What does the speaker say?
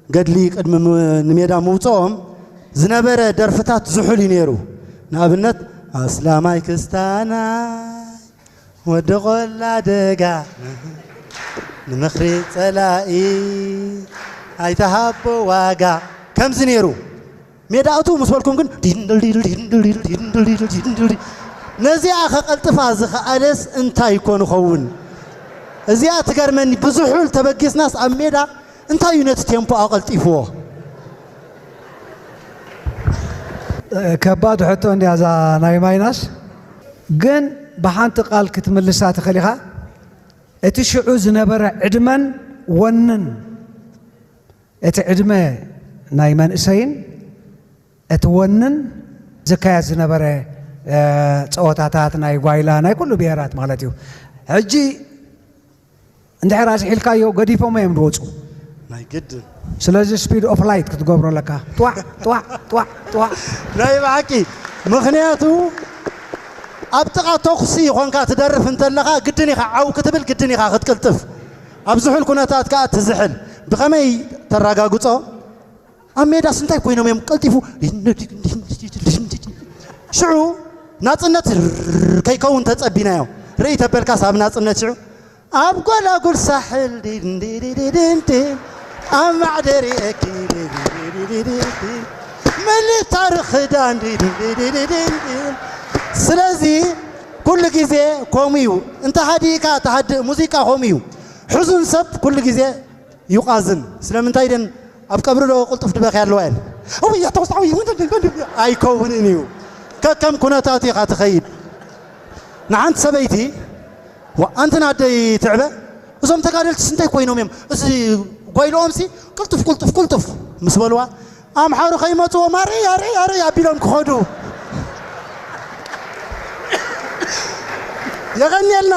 ገድሊ ቅድሚ ም- ንሜዳ ምውፅኦም ዝነበረ ደርፍታት ዝሑል እዩ ነይሩ። ንኣብነት ኣስላማይ ክስታናይ ወዲ ቆላ ደጋ ንምኽሪ ጸላኢ ኣይተሃቦ ዋጋ ከምዚ ነይሩ። ሜዳ እቱ ምስ በልኩም ግን ዲንድል ዲንድል ዲንድል ዲንድል ዲንድል ዲንድል ዲንድል ዲ- ነዚኣ ከቐልጥፋ ዝኸኣለስ እንታይ እኮ ንኸውን? እዚኣ ትገርመኒ። ብዙሑል ተበጊስናስ ኣብ ሜዳ እንታይ እዩ ነቲ ቴምፖ ኣቐልጢፍዎ? ከባድ ሕቶ እንዲያ እዛ ናይ ማይናስ። ግን ብሓንቲ ቃል ክትምልሳ ትኽእል ኢኻ። እቲ ሽዑ ዝነበረ ዕድመን ወንን፣ እቲ ዕድመ ናይ መንእሰይን እቲ ወንን ዝካየድ ዝነበረ እ፣ ፀወታታት ናይ ጓይላ ናይ ኩሉ ብሄራት ማለት እዩ። ሕጂ እንድሕር ኣዝሒልካዮ ገዲፎሞ እዮም ዝወፁ። ናይ ግድን ስለዚ ስፒድ ኦፍ ላይት ክትገብሮ ኣለካ። ጧዕ ጧዕ ጧዕ ጧዕ። ናይ ብሓቂ። ምኽንያቱ ኣብ ጥቓ ተኹሲ ይኾንካ ትደርፍ እንተለኻ ግድን ኢኻ ዓው ክትብል፣ ግድን ኢኻ ክትቅልጥፍ። ኣብ ዝሑል ኩነታት ከኣ ትዝሕል። ብኸመይ ተረጋግጾ? ኣብ ሜዳስ እንታይ ኮይኖም እዮም ቀልጢፉ? ሽዑ ናጽነት ከይከውን ተጸቢናዮ። ርእይ ተበልካስ ኣብ ናጽነት ሽዑ ኣብ ጎላጉል ሳሕል ዲንዲዲዲንዲን ኣብ ማዕደሪ እኪ ዲንዲዲዲንዲን ምልታር ክዳን ዲንዲዲዲንዲን። ስለዚ ኩሉ ግዜ ከምኡ እዩ። እንተ ሃዲእካ ትሃድእ። ሙዚቃ ከምኡ እዩ። ሕዙን ሰብ ኩሉ ግዜ ይቋዝን። ስለምንታይ ደን ኣብ ቀብሪ ዶ ቅልጡፍ ድበኺ ኣለዋ እየን? እውይ ኣተወስታ እውይ ኣይከውንን እዩ። ከከም ኩነታት ኢኻ ትኸይድ። ንሓንቲ ሰበይቲ ዋ ኣንትን ኣደይ ትዕበ እዞም ተጋደልትስ እንታይ ኮይኖም እዮም? እዚ ጓይልኦም ሲ ቅልጡፍ ቅልጡፍ ቅልጡፍ ምስ በልዋ ኣምሓሩ ከይመፅዎም ኣረይ ኣረይ ኣረይ ኣቢሎም ክኸዱ። የቐንየልና።